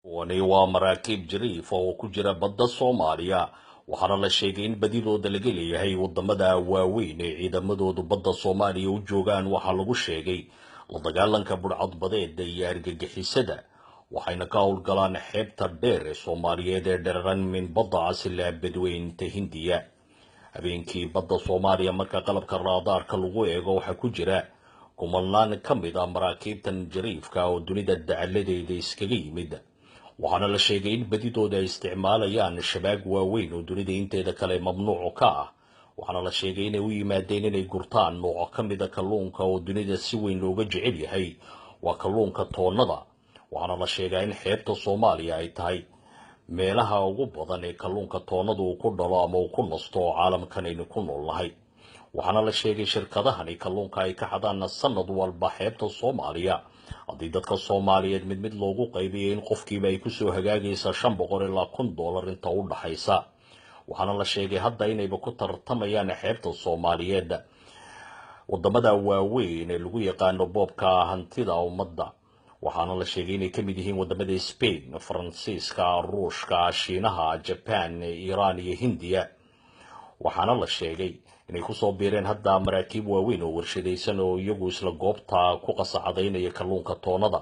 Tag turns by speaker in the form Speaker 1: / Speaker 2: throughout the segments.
Speaker 1: Kuwani waa maraakiib jariif oo ku jira badda Soomaaliya, waxaana la sheegay in badidooda laga leeyahay wadamada waaweyn ee ciidamadoodu badda Soomaaliya u joogaan. Waxaa lagu sheegay la dagaalanka budhcadbadeeda iyo argagixisada, waxayna ka howlgalaan xeebta dheer ee Soomaaliyeed ee dhereran min badda Cas ilaa badweynta Hindiya. Habeenkii badda Soomaaliya marka qalabka raadaarka lagu eego waxaa ku jira kumanaan ka mid ah maraakiibtan jariifka oo dunida dacaladeeda iskaga yimid, waxaana la sheegay in badidooda ay isticmaalayaan shabaag waaweyn oo dunida inteeda kale mamnuuc ka ah. Waxaana la sheegay inay u yimaadeen inay gurtaan nooco ka mid a kalluunka oo dunida si weyn looga jecel yahay, waa kalluunka toonnada. Waxaana la sheegaa in xeebta Soomaaliya ay tahay meelaha ugu badan ee kalluunka toonnadu uu ku dhalo ama uu ku nasto oo caalamkan aynu ku noolnahay. Waxaana la sheegay shirkadahani kalluunka ay ka xadaan sanad walba xeebta Soomaaliya, haddii dadka Soomaaliyeed mid mid loogu qaybiyo, in qofkiiba ay kusoo hagaagaysa 500 ilaa $1000 inta u dhaxaysa. Waxaana la sheegay hadda inayba ku tartamayaan xeebta Soomaaliyeed wadamada waaweyn ee lagu yaqaano boobka hantida ummadda. Waxaana la sheegay inay ka mid yihiin wadamada Spain, Faransiiska, Ruushka, Shiinaha, Jaban, Iiraan iyo Hindiya. Waxaana la sheegay inay kusoo biireen hadda maraakiib waaweyn oo warshadaysan oo iyagu isla goobta ku qasacadaynaya kalluunka toonada.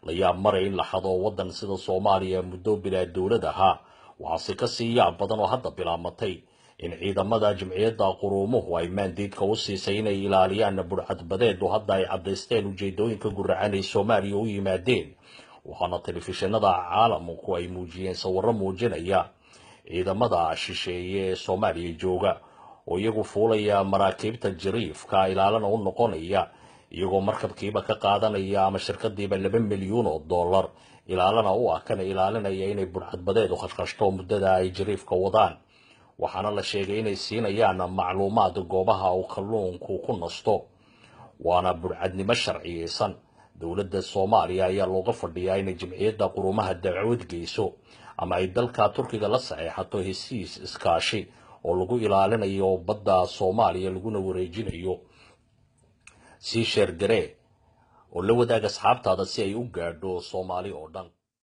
Speaker 1: La yaab maray in la xado waddan sida Soomaaliya muddo bilaa dowlad ahaa. Waxaase kasii yaab badan oo hadda bilaamatay in ciidamada Jimciyadda Quruumuhu ay maandiidka u siisay inay ilaaliyaan budhcadbadeedu hadda ay caddaysteen ujeedooyinka guracan ay Soomaaliya u yimaadeen. Waxaana telefishinada caalamku ay muujiyeen sawirro muujinaya ciidamada shisheeye ee Soomaaliya jooga oo iyagu fuulaya maraakiibta jariifka, ilaalana u noqonaya, iyagoo markabkiiba ka qaadanaya ama shirkadiiba $2 milyuun oo dollar, ilaalana u ah kana ilaalinaya inay budhcadbadeedu khashkhashto muddada ay jariifka wadaan. Waxaana la sheegay inay siinayaan macluumaad goobaha uu kalluunku ku nasto, waana budhcadnimo sharciyeysan. Dowladda Soomaaliya ayaa looga fadhiyaa inay Jimciyadda Quruumaha dacwad geyso ama ay dalka Turkiga la saxeexato hesiis iskaashi oo lagu ilaalinayo badda Soomaaliya laguna wareejinayo. Sii sheergaree oo la wadaag asxaabtaada si ay u gaadho Soomaali oo dhan.